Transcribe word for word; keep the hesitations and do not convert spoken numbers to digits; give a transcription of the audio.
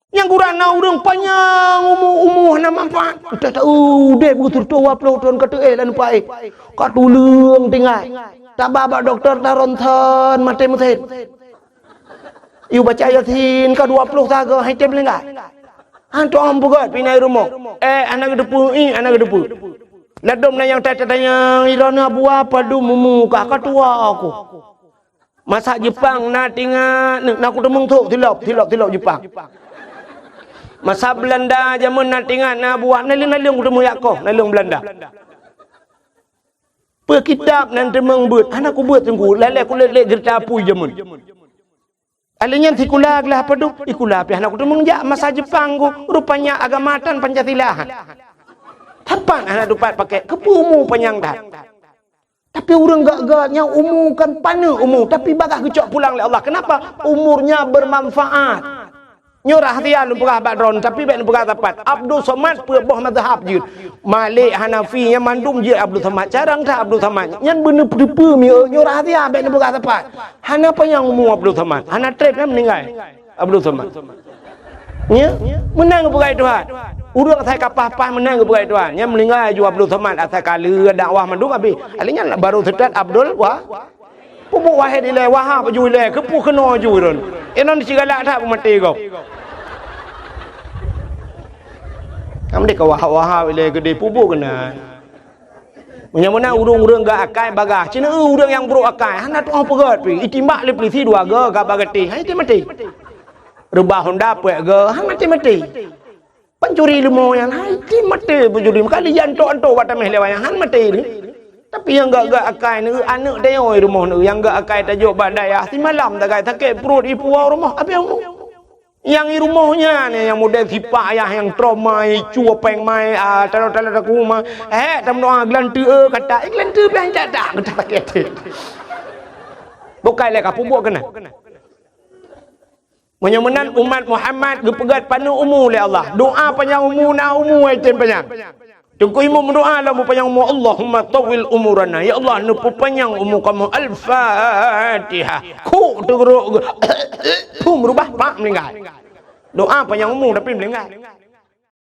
Nyang gura na ureuëng panyang umu, umu hana manfaat. Udah tahu udeh beutôi dua puluh thon ka teuéh lam paéh. Ka tuleueng tinggai. Taba bak dokto taronton maté meusen. Yue baca Yasin ka dua puluh saga hai tem linggai. Han tuang peugah pinai rumoh. Eh, anak geudepu, ih, anak geudepu. Ladom na nyang tanya-tanya, "Ira na buah padum mumu ka, ka tua aku." Masa Jepang na tingat, na kuteumeung thok tilop, tilop, tilop Jepang. Masa Belanda jameun na tingat na buah, naleueng-naleueng kuteumeung yakoh, naleueng Belanda. Peu kitab nan teumeung beuet, hana kubeuet teungku, lalée kulét-lét geurita apui jameun. Alèh nyan sikula glah padum, ikula pih hana kuteumeung jak masa Jepang ku, rupanya agama tan Pancasila. Tapat hana tupat pakai, keupeue umu panyang that. Tapi ureuëng gak-gak nyang umu kan paneuk umu, tapi bagah geucok pulang lé Allah. Kenapa? Umurnya bermanfaat. Nyoe rahsia lôn peugah bak droen, tapi bék lôn peugah sapat. Abdul Somad peuet boh mazhab jeuet. Malik, Hanafi, nyan mandum jeuet Abdul Somad. Carang that Abdul Somad. Nyan beuneupeue-peue mieu, nyoe rahsia bék lôn peugah sapat. Hana panyang umu Abdul Somad. Hana trép nyan meuninggai Abdul Somad. Nya, meunan geupeugah Tuhan. Ureuëng asai ka paih-paih meunan geupeugah Tuhan. Nyan meuninggai ju Abdul Somad asai ka lheueh dakwah mandum habéh. Alèh nyan baru seutôt Abdul Wa-, Peubuet Wahid ilèe, Wahab aju ilèe, keupeue keunoe aju droen. Inan sigalak that peumaté gob. Kamoe deh ka Wahab-Wahab ilèe geudeh peubuet keunan. Meunyoe meunan ureuëng-ureuëng gak akai bagah, cina ureuëng nyang brok akai, hana tuoh peugöt pih, itimbak lé peulisi dua goe ka bak gatéh, hai maté-maté. Reubah honda peuet goe, hai maté-maté. Pancuri leumo nyan, hai, ti maté pencuri. Meuka liyan tok-tok bak tameh lewat nyan, han maté ni. Tapi nyang gak-gak akai ni, aneuk dayoi rumoh ni, nyang gak akai tajok bak dayah, simalam tagai sakét pruet ipuwoe rumoh, abéh umu. Nyang i rumoh nyan, nyang model sipak ayah nyang trauma, icu péng mai, ah, talo-talo taku ma. Eh, tameudoa geulanteue, eh, kata, eh, geulanteue pih han jak dak, kata sakét. Bukai lé ka peubuet keunan. Meunyoe meunan umat Muhammad geupeugöt paneuk umu lé Allah. Doa panyang umu na umu ai tem panyang. Teungku Imum meudoa lom panyang umu, "Allahumma tawwil umurana." Ya Allah, neupeupanyang umu kamoe. Al-Fatihah. Kuk teugrok geu-, pum rubah pak meuninggai. Doa panyang umu tapi meuninggai.